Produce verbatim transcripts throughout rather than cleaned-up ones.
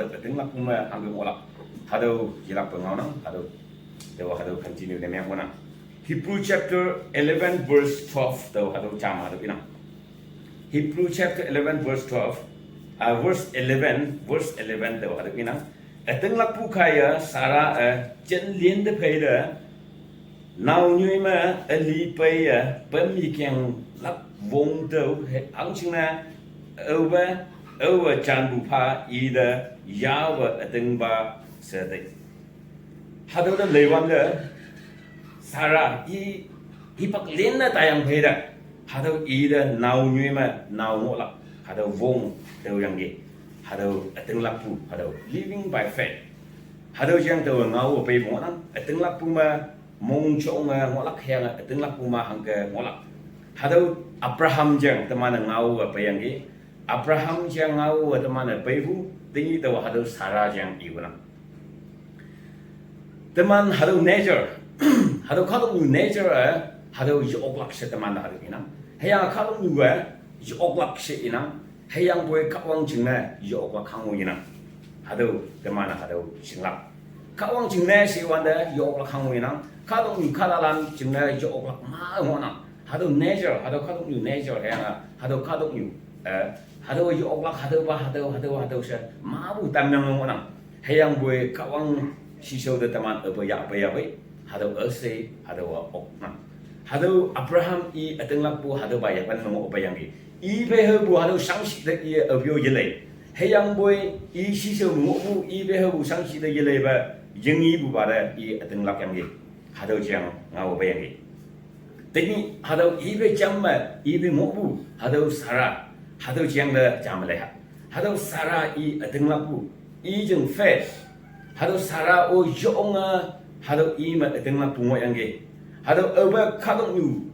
Ütinglakpu me hangke ngohlak. Hatüo yelakpe ngaonang, hatüo. Taowa hatüo continue ne meng ngohnang. Hebrew chapter eleven verse twelve, taowa hatüo jam hatüo inang. Hebrew chapter eleven verse twelve, uh, verse eleven, verse eleven, taowa hatüo inang. Ütinglakpu kaiye Sarah-e, jen lin te phei te, nao nyoi me üli peiye, pem yekeng lak wong tüo, he, hangjingne, aope, aowe janpu pha ite, yawe ütingpa she tei. Hatüo te leiwante, Sarah i, hipak linne taiyang phei te, hatüo ite nao nyoi me, nao ngohlak, hatüo wong, tüoyangki, hatüo ütinglakpu, hatüo living by faith. Hatüo jang taowe ngaowe peipu ngohnang, ütinglakpu me, mong jonge ngohlak hüyange, ütinglakpu me hangke ngohlak. Hatüo Abraham jang teman-e ngaowe peiyangki, Abraham jang ngaowe teman-e peipu, tenyih taowa hatüo Sarah jang ipu nang. Teman hatüo nature, hatüo kahtoknyu nature-e, hatüo ye-oklak she teman hatüo inang. Hüyange kahtoknyu-e, ye-oklak she inang. Hüyangpoi Kahwang jingne ye-oklak hango inang. Hatüo teman hatüo shinglak. Kahwang jingne she wante ye-oklak hango inang. Kahtoknyu kahtalan jingne ye-oklak ma ngohnang. Hatüo nature, hatüo kahtoknyu nature hüyange, hatüo kahtoknyu, eh, hatüo ye-oklak, hatüopa, hatüo, hatüo, hatüo she, mapu tamyang ngohnang. Hüyangpoi Kahwang shishao te teman üpe yahpei yahpei, hatüo üshei, hatüowa oknang. Hatüo Abraham i ütinglakpu, hatüopa yapan me ngohpeiyangki. I peihepu hatüo shangshi te i üpyo yelei. Hüyangpoi i shishao me ngohpu, i peihepu shangshi te yeleipa, yingipupa te i ütinglakyangki. Hatüo jang ngaowe peiyangki. Tenyih hatüo ipe jam me, ipe ngohpu, hatüo Sarah, hatüo jang te jam leiha. Hatüo Sarah i ütinglakpu, i jing faith. Hatüo Sarah-o yonge, hatüo i me ütinglakpu ngohyangki. Hatüo aope kahtoknyu,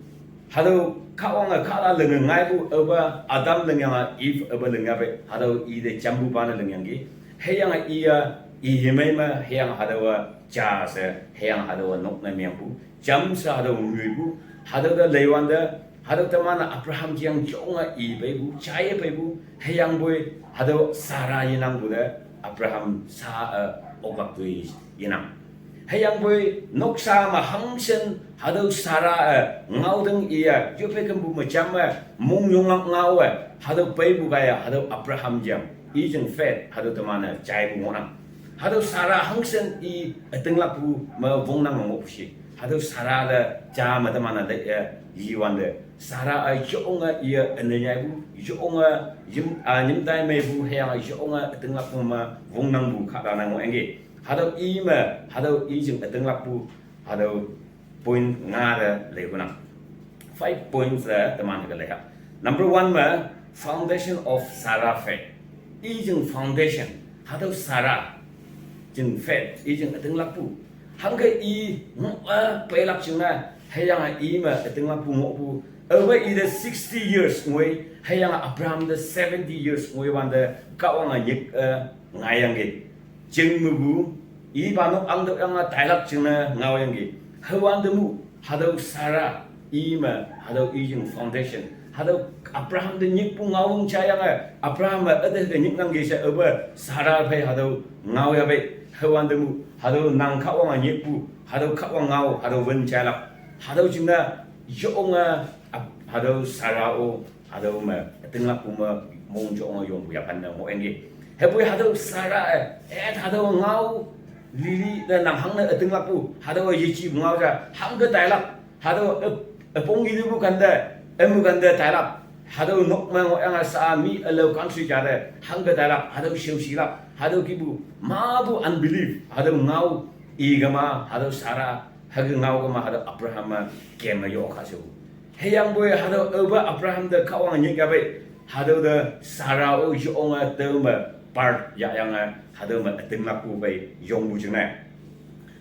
hatüo Kahwange kahta linge ngaipu, aope Adam lingyange Eve aope lingyape, hatüo ite jampupa ne lingyangki. Hüyange iya, i yemei me, hüyange hatüowa ja she, hüyange hatüowa nok ne mengpu, jamshe hatüo nyoipu, hatüo te leiwante, hatüo teman-e Abraham jang yonge i peipu, jaiye peipu, hüyangpoi, hatüo Sarah yenangpu te, Abraham sha-e, oklak toi yenang. Hüyangpoi, noksa me hangshin, hatüo Sarah-e, ngaoteng iye, yoppe kempu me jam me, mongyonglak ngaowe, hatüo peipu kaiye, hatüo Abraham jang, i jing faith, hatüo teman-e jaipu ngohnang. Hatüo Sarah hangshin i ütinglakpu me wongnang ngohpu shi. Hatüo Sarah te ja me teman-e te, eh, yiwante. Sarah-e yonge iye üne nyaipu, yonge yim, ah, nyimtai meipu hüyange yonge ütinglakpu me wongnangpu kahta nang ngohyangki. Hatüo i me, hatüo i jing ütinglakpu, hatüo point nga te leipu nang. Five points te teman ke leiha. Number one me, foundation of Sarah faith. I jing foundation, hatüo Sarah jing faith, i jing ütinglakpu. Hangke i ngoh, eh, peilak jingne, hüyange i me ütinglakpu ngohpu. Aope ite sixty years ngoi, hüyange Abraham te seventy years ngoi wante, Kahwange nyik, eh, ngaiyangki. Jing mepu, ipa nok angtüoyange tailak jingne ngaoyangki. Hüwante mu, hatüo Sarah, i me, hatüo i jing foundation. Hatüo Abraham te nyikpu ngaowang jayange, Abraham-e üte ke nyiknangki she aope, Sarah phei hatüo ngaoyapei. Hüwante mu, hatüo nang Kahwange nyikpu, hatüo Kahwang ngao, hatüo wün jailak. Hatüo jingne, yonge, ap-, hatüo Sarah-o, hatüo me, ütinglakpu me, mong yonge yongpu yaphan ne ngohyangki. Hüpoi hatüo Sarah-e, eh, hatüo ngao, lili te nang hangne ütinglakpu, hatüo yeji ngao ja, hangke tailak, hatüo üp-, üpong ilipu kante, ümu kante tailak, hatüo nok me ngohyange sha mi ülao country ja te, hangke tailak, hatüo shaoshilak, hatüo kihpu, mapu unbelief, hatüo ngao, ikema, hatüo Sarah, hüke ngao kema, hatüo Abraham-e, keme yo kha shepu. Hüyangpoi hatüo aope Abraham te Kahwange nyik yapei, hatüo te Sarah-o yonge tüome part yahyange, hatüo me ütinglakpu phei yongpu jingne.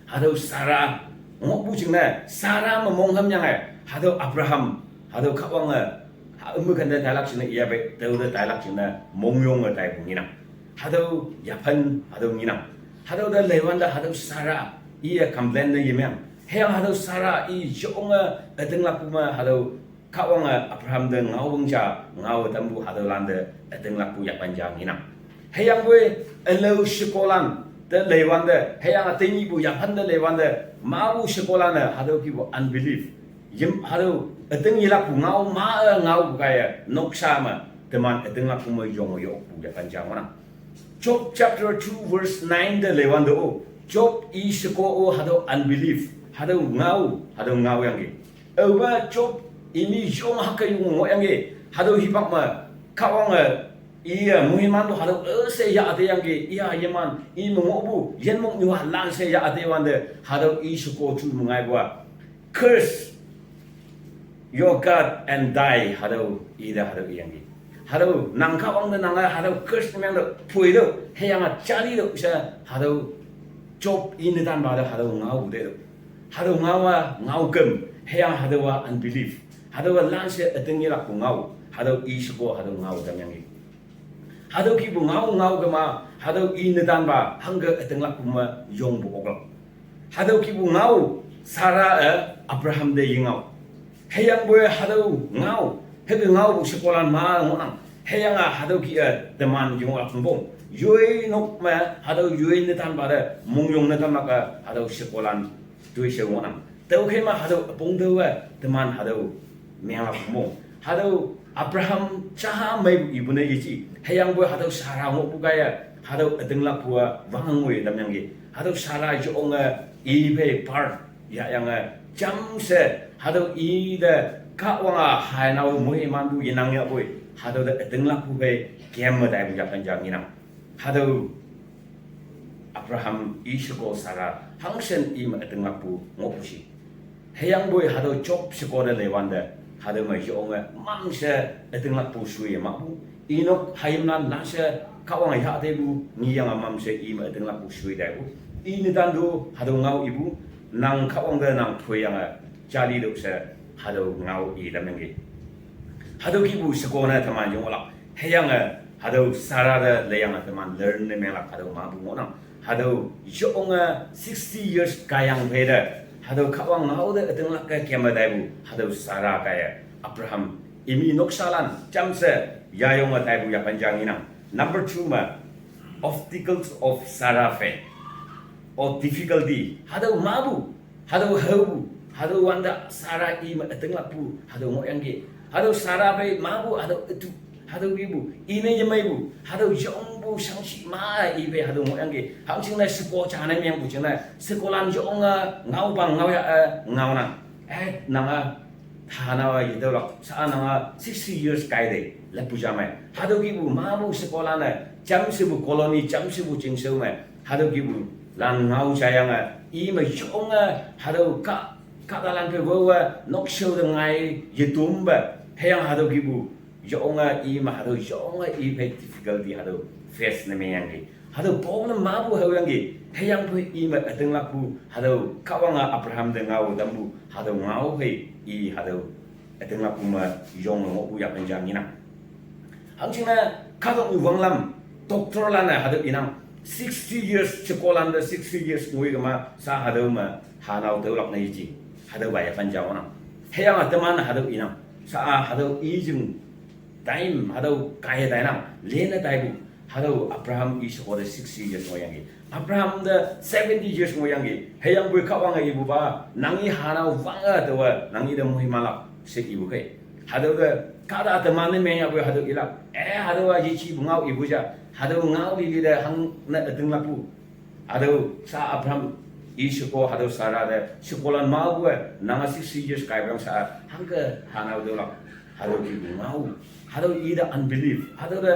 Hatüo Sarah ngohpu jingne, Sarah me mongham yange, hatüo Abraham, hatüo Kahwange, ha, üme kante tailak jingne yapei, tüo te tailak jingne mongyonge taipu ngenang. Hatüo yaphan, hatüo ngenang. Hatüo te leiwante hatüo Sarah, iye complain ne yemeng. Hüyange hatüo Sarah i yonge ütinglakpu me hatüo Kahwange Abraham te ngaowang ja, ngao tampu hatüolante ütinglakpu yaphan ja ngenang. Hüyangpoi ülao shekolan te leiwante, hüyange tenyihpu yaphan te leiwante, mapu shekolan-e hatüo kihpu unbelief, yim hatüo üting yelakpu ngao ma-e ngaopu kaiye noksha me, teman ütinglakpu me yong yokpu yaphan ja ngohnang. Job chapter two verse nine te leiwante-o, Job i sheko-o hatüo unbelief, hatüo ngao, hatüo ngaoyangki. Aope Job imi yong hüke yong ngohyangki, hatüo hipak me, Kahwange, iye moimanpu hatüo üshe yah teyangki, iya yeman, i me ngohpu yinmoknyu-a lanshe yah tewante, hatüo i sheko ju me ngaipu-a, Curse your God and die, hatüo ite hatüo iyangki. Hatüo nang Kahwang te nange hatüo curse ne mengtüoh, phoitüoh, hüyange jalitüoh she, hatüo Job i netanpa te hatüo ngao tetüoh. Hatüo ngao-a ngao küm, hüyange hatüowa unbelief, hatüowa lanshe üting yelakpu ngao, hatüo i sheko hatüo ngao tamyangki. Hatüo kihpu ngao ngao kema, hatüo i netanpa hangke ütinglakpu me yongpu oklak. Hatüo kihpu ngao, Sarah-e Abraham te yengao. Hüyangpoi hatüo ngao, hüke ngaopu shekolan ma ngohnang. Hüyange hatüo kih-e teman yengohlak pongpong, yoi nok me hatüo yoi netanpa te mongyong netanlak-e hatüo shekolan toishao ngohnang. Tüokhei ma hatüo üpong tüowe teman hatüo menglak pongpong, hatüo Abraham jaha meipu ipu ne yeji. Hüyangpoi hatüo Sarah ngohpu kaiye, hatüo ütinglakpu-a wang ngoi tamyangki. Hatüo Sarah yonge i phei part yahyange, jamshe hatüo ite Kahwang-a hainao moimanpu yenang yahpoi, hatüo te ütinglakpu phei kemme taipu yaphan ja ngenang. Hatüo Abraham i sheko Sarah hangshin i me ütinglakpu ngohpu shi. Hüyangpoi hatüo Job sheko te leiwante, hatüo me yonge mamshe ütinglakpu shuye mahpu. Inok hayimlan lanshe Kahwange yah tepu ngeyange mamshe i me ütinglakpu shui taipu. I netan tu hatüo ngao ipu, nang Kahwang te nang phoiyange jalitüoh she, hatüo ngao i tamyangki. Hatüo kihpu sheko ne teman yengohlak. Hüyange hatüo Sarah te leiyange teman learn ne menglak hatüo mapu ngohnang. Hatüo yonge sixty years kaiyang phei te, hatüo Kahwang ngao te ütinglak-e kemme taipu hatüo Sarah kaiye, Abraham imi nokshalan jamshe yayonge taipu yaphan ja ngenang. Number two me, obstacles of Sarah faith or difficulty, hatüo mapu, hatüo haopu, hatüo wante Sarah i me ütinglakpu hatüo ngohyangki. Hatüo Sarah phei mapu hatüo ütu, hatüo ipu ine yemeipu hatüo yongpu shangshih ma i phei hatüo ngohyangki. Hangjingne sheko ja ne mengpu jingne shekolan yonge ngaopa ngao ya-e ngaonang. Eh, nange hanao-a yetüolak sha-a nange sixty years kai te leppu ja mei. Hatüo kihpu mapu shekolan-e jamshepu colony, jamshepu chingshao me, hatüo kihpu lan ngao jayange, i me yonge hatüo kah, kahtalan phei wowe nokshao te ngai yetompe, hüyange hatüo kihpu yonge i me hatüo yonge i phei difficulty hatüo face ne mengyangki. Hatüo problem mapu haoyangki. Hüyangpoi i me ütinglakpu hatüo Kahwange Abraham te ngao tampu hatüo ngao phei i hatüo ütinglakpu me yonge ngohpu yaphan ja ngenang. Hangjingne kahtoknyu wanglam, doctorlan-e hatüo inang, sixty years, shekolan te sixty years ngoi kema sha hatüo me hanao tüolak ne yeji. Hatüopa yaphan ja ngohnang. Hüyange teman hatüo inang, sha-a hatüo i jing time hatüo kaiye tainang, lene taipu. Hatüo Abraham i sheko te sixty years ngohyangki. Abraham te seventy years ngohyangki. Hüyangpoi Kahwange ipupa, nang i hanao wange taowe nang i te moimanlak she ipu khei. Hatüo te kahta teman ne meng yahpoi hatüo ilak. Eh, hatüowa yejipu ngao ipu ja. Hatüo ngao lili te hangne ütinglakpu. Hatüo sha Abraham i sheko hatüo Sarah te shekolan maopu-e, nange sixty years kaipeang sha-a hangke hanao tüolak. Hatüo kihpu ngao, hatüo i te unbelief, hatüo te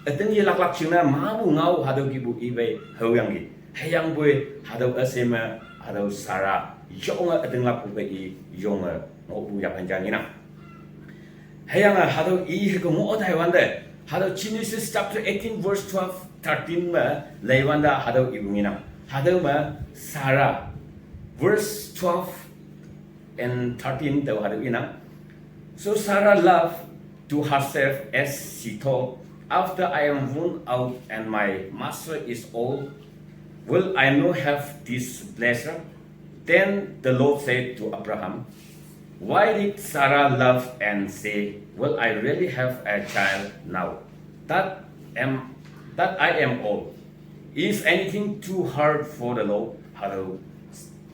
üting yelaklak jingne mapu ngao hatüo kihpu i phei haoyangki. Hüyangpoi hatüo üshei me, hatüo Sarah yonge ütinglakpu phei i yonge ngohpu yaphan ja ngenang. Hüyange hatüo i hüke ngoh taiwante, hatüo Genesis chapter eighteen verse twelve, thirteen me leiwante hatüo ipu ngenang. Hatüo me Sarah, verse twelve and thirteen tao hatüo inang. So Sarah laughed to herself as she thought, "After I am worn out and my master is old, will I not have this pleasure?" Then the Lord said to Abraham, "Why did Sarah laugh and say, 'Will I really have a child now that am that I am old. Is anything too hard for the Lord? Hatüo,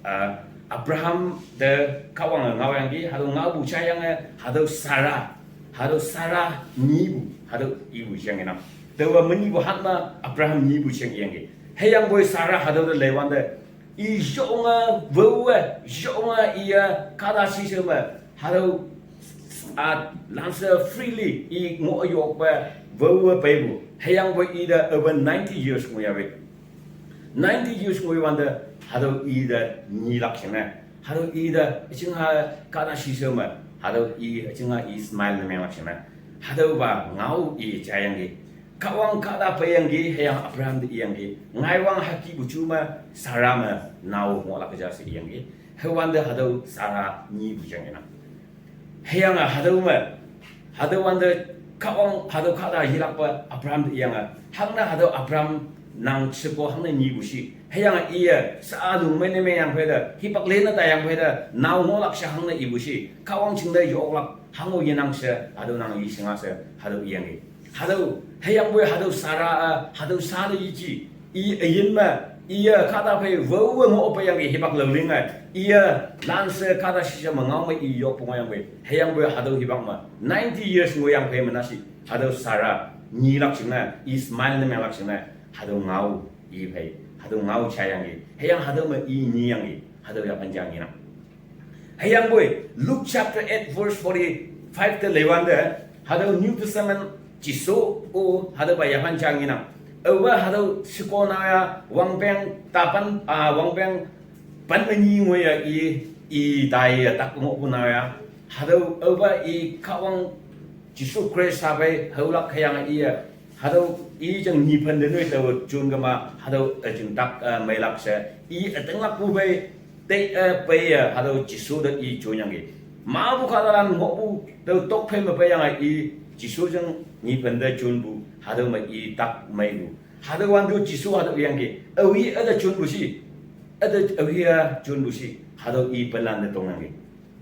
uh, Abraham te Kahwange ngaoyangki, hatüo ngaopu jayange, hatüo Sarah, hatüo Sarah nyipu, hatüo ipu jeng inang. Taowa menyihpu hatma Abraham nyipu jeng iyangki. Hüyangpoi Sarah hatüo te leiwante, i yonge, wowe, yonge iye, kahta shishe me, hatüo, a, lanshe freely i ngoh yokpe, wowe peipu. Hüyangpoi ite over ninety years ngoiya pei. Ninety years ngoiwante, hatüo ite nyilak jingne. Hatüo ite, üjingha kahta shishe me, hatüo i, üjingha i smile ne menglak jingne. Hatüopa ngao i jayangki. Kahwang kahta peiyangki, hüyange Abraham te iyangki. Ngaiwang hükepu ju me, Sarah me, nao ngohlak ja she iyangki. Hüwante hatüo Sarah nyipu jeng inang. Hüyange hatüo me, hatüo wante Kahwang hatüo kahta yelakpe Abraham te iyange. Hangne hatüo Abraham nang sheko hangne nyipu shi. Hüyange iye, sa lungmei ne mengyangphei te, hipak lene taiyangphei te, nao ngohlak she hangne ipu shi. Kahwang jingte yoklak, hango yenang she, hatüo nang yeshinga she, hatüo iyangki. Hatüo, hüyangpoi hatüo Sarah, a, hatüo Sarah yeji. I, üyin me, iye kahta phei wowe ngoh peiyangki hipak laolinge. Iye, lanshe kahta shishe me ngao me i yokpu ngohyangpoi. Hüyangpoi hatüo hipak me, ninety years ngohyangphei me nashi. Hatüo Sarah, nyilak jingne, i smile ne menglak jingne. Hatüo ngao, i phei. Hatüo ngao jayangki. Hüyange hatüo me i nyiyangki. Hatüo yapan jang inang. Hüyangpoi, Luke chapter eight verse forty-five te leiwante, hatüo New Testament Jesu-o, hatüopa yapan jang inang. Aope hatüo sheko naoya, wangpeng tapan, a, wangpeng pen me nyi ngoiya i, i taiye tak ngohpu naoya. Hatüo aope i Kahwang Jesu Khrista phei haolak hüyange iye. Hatüo i jing nyi phen te noi tao jon kema, hatüo, eh, jing tak, eh, meilak she. I ütinglakpu phei, te, eh, peiye, hatüo Jesu te i jonyangki. Mapu kahtalan ngohpu, tao tok phei me peiyange i, Jesu jing nyi phen te jonpu, hatüo me i tak meipu. Hatüo wante Jesu hatüo yangki, aohi üte jonpu shi, üte aohi-a jonpu shi, hatüo i penlan te tongyangki.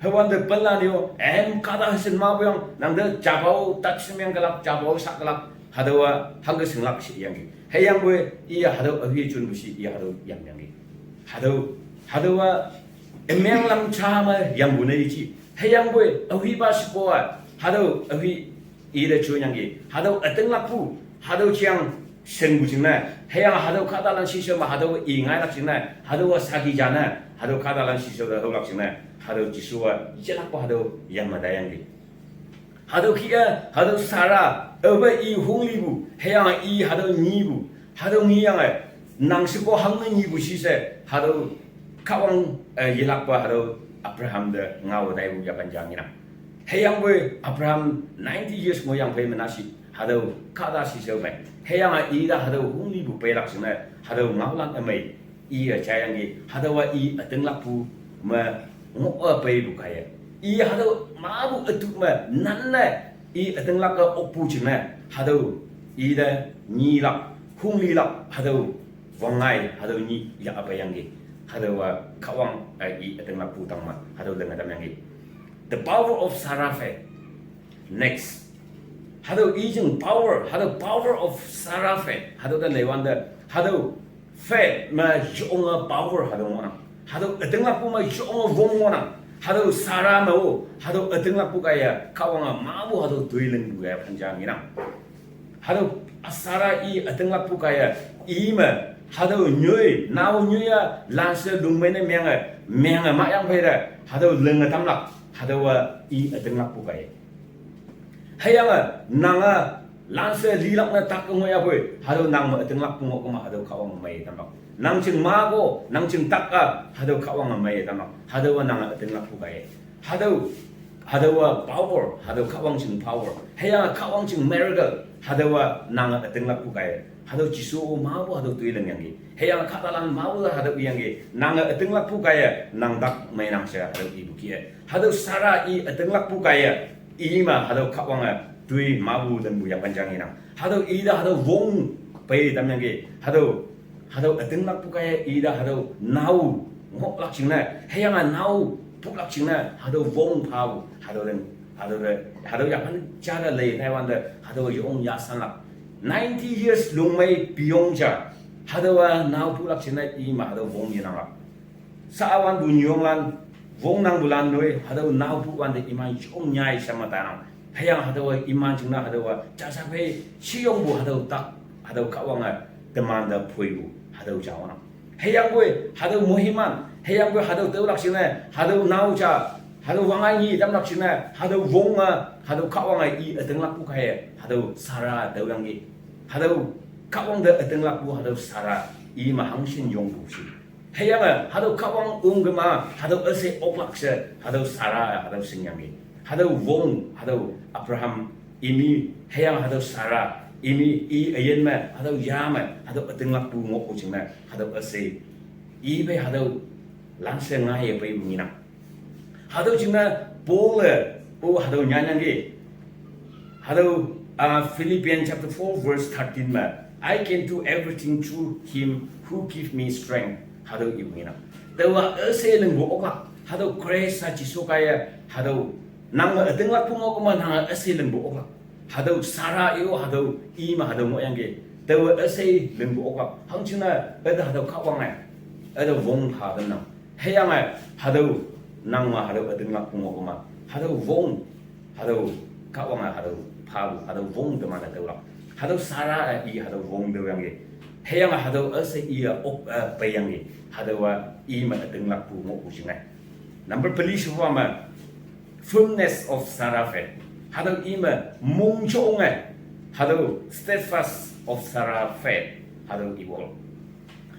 Hüwante penlan yo, em kahta shin mapu yang, nangte japao tat shimeng kelak, japao sak kelak, hatüowa hangke shinglak she yangki. Hüyangpoi, iye hatüo aohi jonpu shi, iye hatüo yangyangki. Hatüo, hatüowa, ümeng lam ja me yangpu ne yeji. Hüyangpoi, aohipa shepo-a, hatüo aohi ite jonyangki. Hatüo ütinglakpu, hatüo jeang shingpu jingne. Hüyange hatüo kahtalan shishe me hatüo i ngailak jingne. Hatüowa saki jane. Hatüo kahtalan shishe te haolak jingne. Hatüo Jesu-a, yelakpa hatüo yang me taiyangki. Hatüo kih-e, hatüo Sarah, aope i honglipu, hüyange i hatüo nyipu, hatüo nyiyange, nang sheko hangne nyipu shishe, hatüo Kahwang, eh, yelakpa hatüo Abraham te ngao taipu yapan jang inang. Hüyangpoi Abraham ninety years ngohyangphei me nashi, hatüo kahta shishe me. Hüyange ite hatüo honglipu peilak jingne, hatüo ngaolan ümei. Iye jayangki, hatüowa i ütinglakpu me ngoh-e peipu kaiye. I hatüo mapu ütu me nanne, i ütinglak-e okpu jingne, hatüo ite nyilak, honglilak, hatüo wangngai, hatüo nyi ya peiyangki. Hatüowa Kahwang, eh, i ütinglakpu tangme, hatüo linge tamyangki. The power of Sarah faith. Next. Hatüo i jing power, hatüo power of Sarah faith. Hatüo te leiwante, hatüo faith me yonge power hatüo ngohnang. Hatüo ütinglakpu me yonge wong ngohnang. Hatüo Sarah me-o, hatüo ütinglakpu kaiye, Kahwange mapu hatüo toi lingpu kaiye phanjang inang. Hatüo Sarah i ütinglakpu kaiye, i me, hatüo nyoi, nao nyoi-a, lanshe lungmei ne menge, menge mayangphei te, hatüo linge tamlak, hatüowa i ütinglakpu kaiye. Hüyange, nange, lanshe lilak ne tak ngohyapoi, hatüo nang me ütinglakpu ngoh kema, hatüo Kahwang mei tamlak. Nang jing mako, nang jing tak-a, hatüo Kahwange mei tamlak. Hatüowa nange ütinglakpu kaiye. Hatüo, hatüowa power, hatüo Kahwang jing power. Hüyange Kahwang jing miracle, hatüowa nange ütinglakpu kaiye. Hatüo Jesu-o mapu hatüo toi lingyangki. Hüyange kahtalan mapu hatüo iyangki. Nange ütinglakpu kaiye, nang tak meinang she hatüo ipu kih-e. Hatüo Sarah i ütinglakpu kaiye, i me hatüo Kahwange toi mapu lingpu yapan jang inang. Hatüo ite hatüo wong pei tamyangki. Hatüo, hatüo ütinglakpu kaiye ite hatüo nao ngohlak jingne. Hüyange nao puklak jingne. Hatüo wong phapu. Hatüo ling, hatüo te, hatüo yapan jate lei taiwante. Hatüo yong yasanlak. Ninety years longmei piyong ja, hatüowa naopu lak jingne ima hatüo wong yenang lak. Sa awanpu nyonglan, wongnangpulan noi, hatüo naopu wante iman yong nyai shama tanang. Hüyange hatüowa iman jingne hatüowa jaja phei shiyongpu hatüo tak, hatüo Kahwange temante phoipu hatüo ja ngohnang. Hüyangpoi hatüo moiman, hüyangpoi hatüo tüolak jingne, hatüo nao ja, hatüo wangngai nyi tamlak jingne, hatüo wong-a, hatüo Kahwange i ütinglakpu kaiye, hatüo Sarah tüoyangki. Hatüo Kahwang te ütinglakpu hatüo Sarah, ima hangshin yongpu shi. Hüyange hatüo Kahwang ongkema, hatüo üshei oklak she, hatüo Sarah, hatüo shingyangki. Hatüo wong, hatüo Abraham, imi, hüyange hatüo Sarah, imi, i üyin me, hatüo ya me, hatüo ütinglakpu ngohpu jingne, hatüo üshei, iphei hatüo lanshe ngaiye peipu ngenang. Hatüo jingne Paul-e, o hatüo nyanyangki. Hatüo, ah, Philippians chapter four verse thirteen me, "I can do everything through him who give me strength." Hatüo ipu ngenang. Taowa üshei lingpu oklak, hatüo Christ-a Jesu kaiye, hatüo nange ütinglakpu ngohkema nange üshei lingpu oklak. Hatüo Sarah i-o hatüo ima hatüo ngohyangki. Taowa üshei lingpu oklak. Hangjingne, üte hatüo Kahwange, üte wong pha tamnang. Hüyange hatüo nang me hatüo ütinglakpu ngohkema, hatüo wong, hatüo Kahwange hatüo phapu, hatüo wong teman-e tüolak. Hatüo Sarah-e i hatüo wong tüoyangki. Hüyange hatüo üshei iye ok, eh, peiyangki. Hatüowa i me ütinglakpu ngohpu jingne. Number peli shepupa me, firmness of Sarah faith. Hatüo i me mongjonge, hatüo steadfast of Sarah faith, hatüo iwol.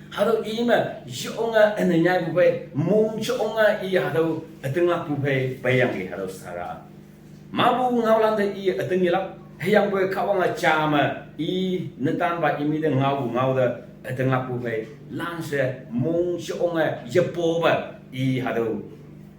Hatüo i me yonge üne nyaipu phei, mongjonge i hatüo ütinglakpu phei peiyangki hatüo Sarah. Mapu ngaolante i ütinglak, hüyangpoi Kahwange ja me i netanpa imi te ngaopu ngao te ütinglakpu phei, lanshe mongjonge yepope i hatüo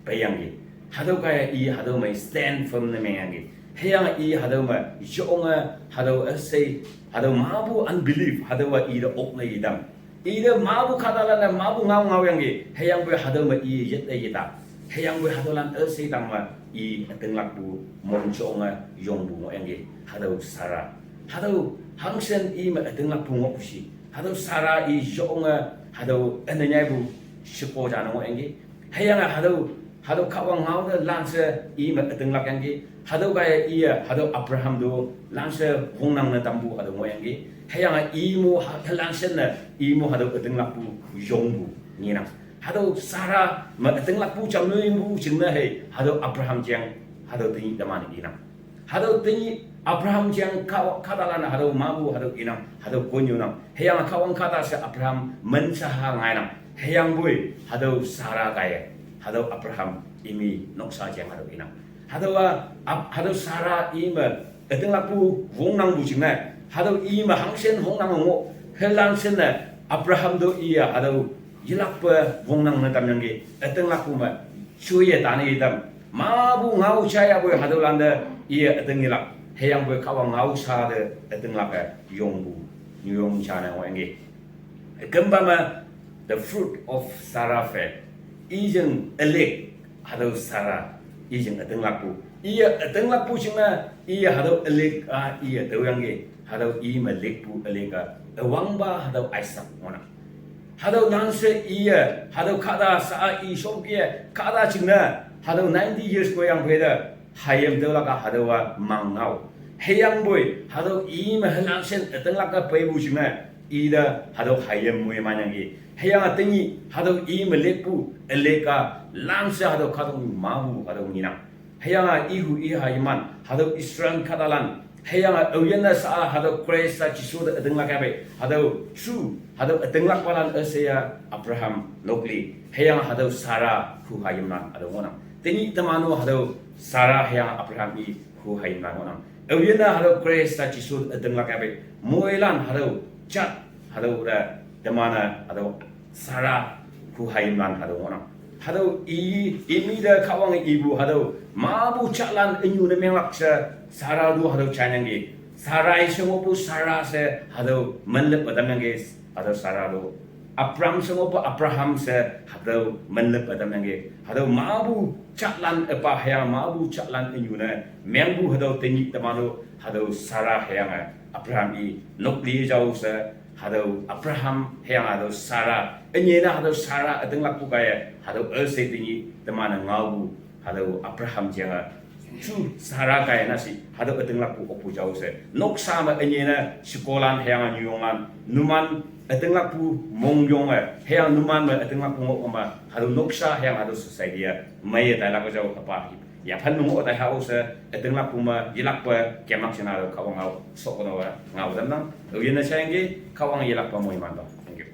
peiyangki. Hatüo kaiye i hatüo me stand firm ne mengyangki. Hüyange i hatüo me yonge hatüo üshei, hatüo mapu unbelief, hatüowa i te ok ne itam. Ite mapu kahtalan-e mapu ngao ngaoyangki, hüyangpoi hatüo me i yete yeta. Hüyangpoi hatüolan üshei tang me i ütinglakpu mongjonge yongpu ngohyangki, hatüo Sarah. Hatüo hangshin i me ütinglakpu ngohpu shi. Hatüo Sarah i yonge hatüo üne nyaipu sheko jane ngohyangki. Hüyange hatüo, hatüo Kahwang ngao te lanshe i me ütinglakyangki. Hatüo kaiye iye hatüo Abraham te lanshe wongnang ne tampu hatüo ngohyangki. Hüyange i mo ha-, lanshe ne i mo hatüo ütinglakpu yongpu ngenang. Hatüo Sarah me ütinglakpu jamnoipu jingne hei, hatüo Abraham jeng, hatüo tenyih teman-e inang. Hatüo tenyih Abraham jeng ka-, kahtalan-e hatüo mapu hatüo inang, hatüo konnyunang. Hüyange Kahwang kahta she Abraham min shaha ngainang. Hüyangpoi hatüo Sarah kaiye, hatüo Abraham imi noksa jeng hatüo inang. Hatüowa, ap-, hatüo Sarah i me ütinglakpu wongnangpu jingne, hatüo i me hangshin hongnang ngoh, helangshin ne Abraham te iye hatüo yelakpe wongnang ne tamyangki, ütinglakpu me shoiye tane itam. Mapu ngao jayapoi hatüolante iye ütinglak, hüyangpoi Kahwang ngao sha te ütinglak-e yongpu nyuyong jane ngohyangki. Kümpa me, the fruit of Sarah faith. I jing ülick, hatüo Sarah, i jing ütinglakpu. Iye ütinglakpu jingne, iye hatüo ülick-a iye tüoyangki, hatüo i me likpu ülick-a, üwangpa hatüo Isaac ngohnang. Hatüo lanshe iye, hatüo kahta sha-a i shokye, kahta jingne, hatüo ninety years ngohyang phei te, hayim tüolak-a hatüowa mang ngao. Hüyangpoi, hatüo i me helangshin ütinglak-a peipu jingne, ite hatüo hayim moimanyangki. Hüyange tenyih hatüo i me likpu ülick-a, lanshe hatüo kahtoknyu mapu hatüo ngenang. Hüyange ihu iha iman, hatüo Israel kahtalan, hüyange aoyinne sha-a hatüo Christ-a Jesu te ütinglak yape, hatüo true, hatüo ütinglakpalan üsheiya Abraham nokli, hüyange hatüo Sarah hu hayimlan hatüo ngohnang. Tenyih teman-o hatüo Sarah hüyange Abraham i hu hayimlan ngohnang. Aoyinne hatüo Christ-a Jesu ütinglak yape, moilan hatüo jat, hatüo te teman-e hatüo Sarah hu hayimlan hatüo ngohnang. Hatüo i, imi te Kahwange ipu hatüo mapu jatlan ünyu ne menglak she Sarah te hatüo janyangki. Sarai she ngohpu Sarah she hatüo minlep-e tamyangki, hatüo Sarah te. Abram she ngohpu Abraham she hatüo menlep ütam yangki. Hatüo mapu jalan üpa hüyange mapu jalan ünyu ne mengpu hatüo tenyih teman-o hatüo Sarah hüyange Abraham i nok li jao she, hatüo Abraham hüyange hatüo Sarah, ünyi ne hatüo Sarah ütinglakpu kaiye hatüo üshei tenyih teman-e ngaopu, hatüo Abraham jeange ju Sarah kaiye na shi hatüo ütinglakpu okpu jao she. Noksa me ünyi ne shekolan hüyange nyuyonglan numan ütinglakpu mongyonge hüyange numan me ütinglakpu ngoh me hatüo noksa hüyange hatüo society-e meiye tailak jao üpa hip yaphan me ngoh tai hao she, ütinglakpu me yelakpe kemlak jingne hatüo Kahwang ngao shokono-e ngao tamnang. Aoyinne shayangki, Kahwang yelakpe moimanpa. Thank you.